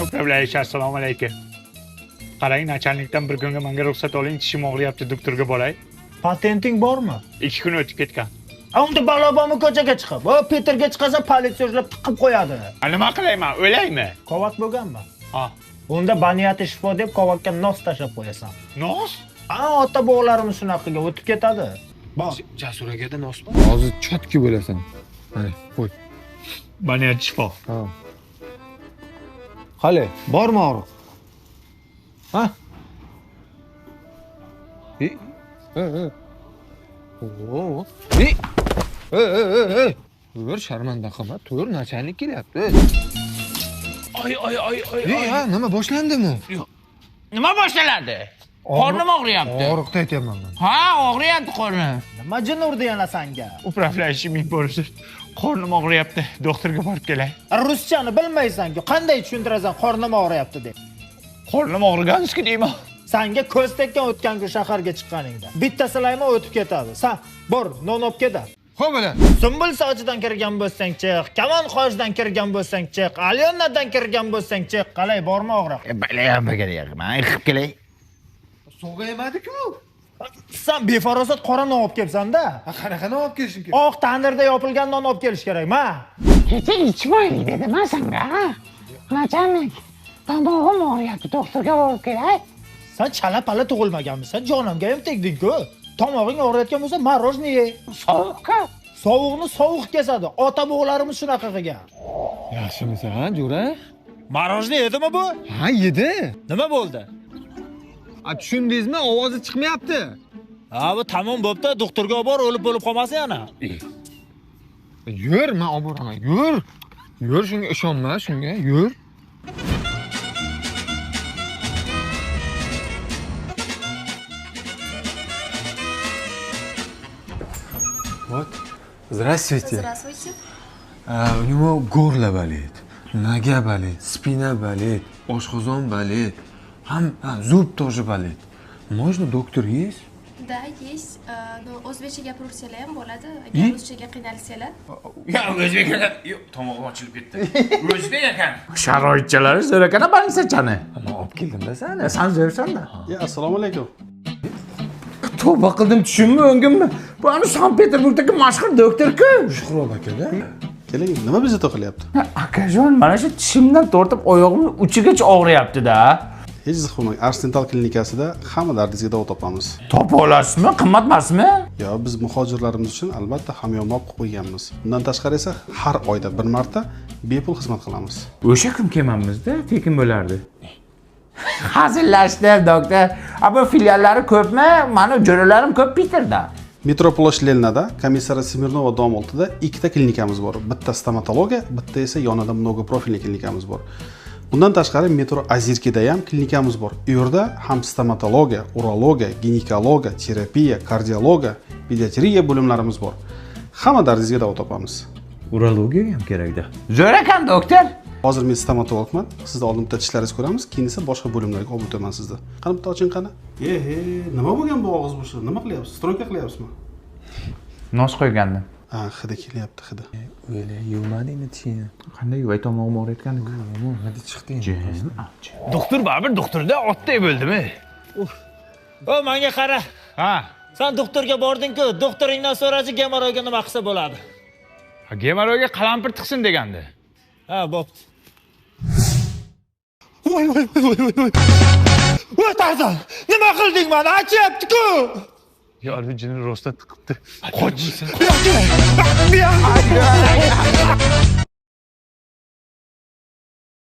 Управляющий, assalomu alaykum. Qarang, nachalnikdan bir kunga menga ruxsat oling, tishim og'riyapti, doktorga boray. Patenting bormi? 2 kun o'tib ketgan. A unda balo bormi ko'chaga chiqib? O Peterga chiqasan, politsiya ushlab tiqib qo'yadi. A nima qilayman, o'laymi? Kovak bo'lganmi? Ha. Unda baniyati shifo deb kovakka nos tashlab qo'yasan. Nos? A ota bobolarimiz shunaqa qilgan, o'tib ketadi. Bor. Jasur akada nos bor. Hozir chotki bo'lasan. Mana, qo'y. Baniyat shifo. Ha. Qali, bormi og'riq? Ha? E? Oo. E? E. Tur, sharmanda qilma, tur, nachalnik kelyapti. Ay ay ay ay. E, ha, nima boshlandimi? Yo'q. Nima boshlanadi? Qornim og'riyapti. Og'riqda aytyapman men. Ha, og'riyapti qornim. Nima jin urdi yana sanga? Управляющий ming bo'lsin. Qornim og'riyapti, doktorga borib kelay. Ruschani bilmaysan-ku, qanday tushuntirasan qornim og'riyapti deb? Qornim og'riganski deyman. Sanga ko'z tekkan o'tgan kun shaharga chiqqaningda. Bitta silayma o'tib ketadi. San bor, non olib ket. Xo'p, bo'la. Sumbul sochidan kirgan bo'lsang chiq, Kamon qojidan kirgan bo'lsang chiq, Alyonadan kirgan bo'lsang chiq. Qalay, bormi og'riq? Balayam bagaryapman, yiqib kelay. Sog'aymadi-ku. San befarosat qora non olib kelsan-da. Ha, qanaqa non olib kelishim kerak? Oq tandirda yopilgan non olib kelish kerak, ma. Kecha ichmaylik dedim a sanga. Nachalnik, tomog'im og'riyapti, doktorga borib kelay. San chala-pala tug'ilmaganmisan, jonimga ham tegding-ku. Tomog'ing og'riyotgan bo'lsa, marojniy ye. Sovuq-ku. Sovuqni sovuq kesadi. Ota-bobolarimiz shunaqa qilgan. Yaxshimisan, jo'ra? Marojniy yedimi bu? Ha, yedi. Nima bo'ldi? A tushundingizmi? Ovozi chiqmayapti. Ha, bu tamom bo'pti, doktorga olib bor, o'lib bo'lib qolmasin yana. Yur, men olib boraman. Yur. Yur, shunga ishonma, shunga yur. Вот. Здравствуйте. Здравствуйте. У него горло болит, нога болит, спина болит, oshqozon болит, зуб тоже болит. Можно доктор есть? Да, есть. Но o'zbekcha gapirsalar ham bo'ladi. Agar ruschaga qiynalsalar. Ya o'zbek ekan. Yo'q, tomog'im ochilib ketdi. O'zbek ekan. Sharoitchalari zo'r ekan, balinsachani. Men olib keldim-da seni. San zo'rsan-da. Ya, assalomu alaykum. Tavba qildim, tushunmi o'ngimmi? Bu ani Sankt-Peterburgdagi mashhur doktor-ku. Shuhrob aka-da. Keling, nima bezovta qilyapti? Akajon, mana shu tishimdan tortib oyog'imni uchigacha og'riyapti-da. Hech zich bo'lmang, Ars Dental klinikasida hamma dardingizga davo topamiz. Topa olasizmi? Qimmat emasmi? Yo, biz muhojirlarimiz uchun albatta hamyonbop qilib qo'yganmiz. Bundan tashqari esa har oyda bir marta bepul xizmat qilamiz. O'sha kun kelmanmiz-da, tekin bo'lardi. Hazillashdim, doktor. A bu filiallari ko'pmi? Mani jo'ralarim ko'p Peterda. Metro Plosh Leninada, komissara Smirnova dom oltida ikkita klinikamiz bor. Bitta stomatologiya, bitta esa yonida mnogoprofilli klinikamiz bor. Bundan tashqari Metro Azirkida ham klinikamiz bor. U yerda ham stomatologiya, urologiya, ginekologiya, terapiya, kardiologiya, pediatriya bo'limlarimiz bor. Hamma dardingizga davo topamiz. Urologiya ham kerakda. Zo'r ekan, doktor. Hozir men stomatologman. Sizni oldin bitta tishlaringizni ko'ramiz, keyin esa boshqa bo'limlarga olib o'taman sizni. Qani bitta oching qani. Ehe, nima bo'lgan bu og'iz bo'shlig'i? Nima qilyapsiz? Stroyka qilyapsizmi? Nos qo'ygandim. Ha, hidi kelyapti, hidi. O'yla, yuvmadingmi tishingni? Qanday yuvay, tomog'im og'riyotgan-ku. Yomon hidi chiqdi endi. Doktor baribir doktorda otday bo'ldimi? O, menga qara. Ha. San doktorga bording-ku, doktoringdan so'rachi gemoroyga nima qilsa bo'ladi. Ha, gemoroyga qalampir tiqsin degandi. Ha, bo'pti. Voy voy voy voy voy. Voy Tarzan, nima qilding mana? Achyapti-ku. Yo, jini rostdan tiqibdi. Qoch. Bu yoqqa. Bu yoqqa.